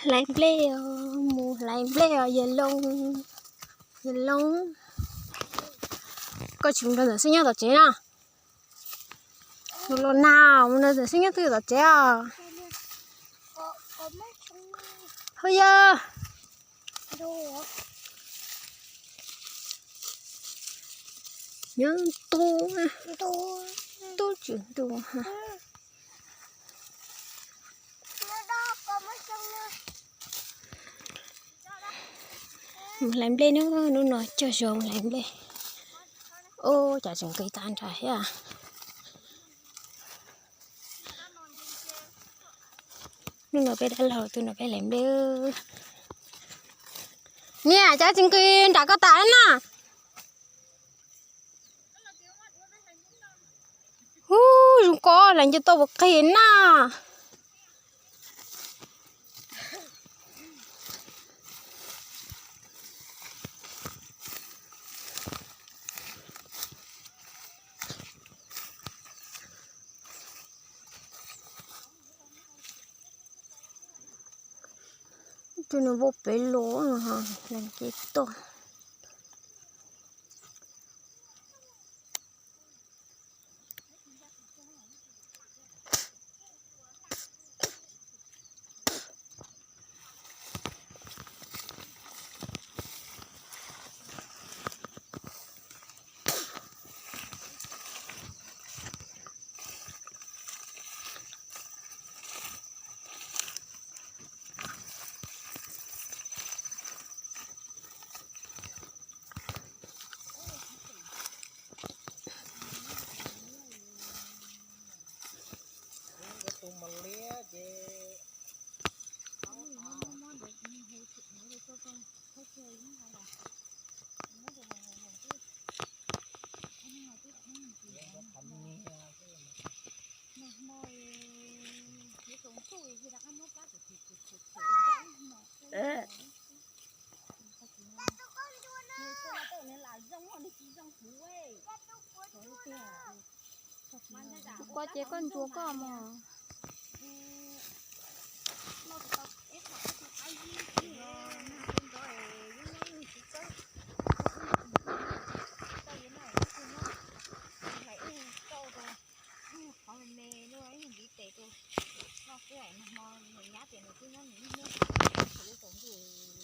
Hlais nplej os, mus hlais nplej os yawg Loob. Yawg Loob, koj tsis mus rau ntawm Xeeb Nyob tom tsev na? Mus los nag mus rau ntawm Xeeb Nyob twb tom tsev os. Hauj yawg, nyob tub, tub tswm ntuj. Mus hlais nplej na, hnub no cog zog mus hlais nplej. Ub, cas tseem nqis tag nrho thiab. Hnub no peb dab laug tuaj nrog peb hlais nplej. Niam, cas tseem nqis nram koj tas na? Ub, zoo ko hlais nce toj puas qig na. Tus nws vau pem los no, nws ces tuaj. Koj ces koj ntsuas koj mog. Qhov me me luaj ib ntiv tes rau, noj kuj hmo nws nyab tias nws twb nyob nws niaj hnub, nws twb tsaus ntuj.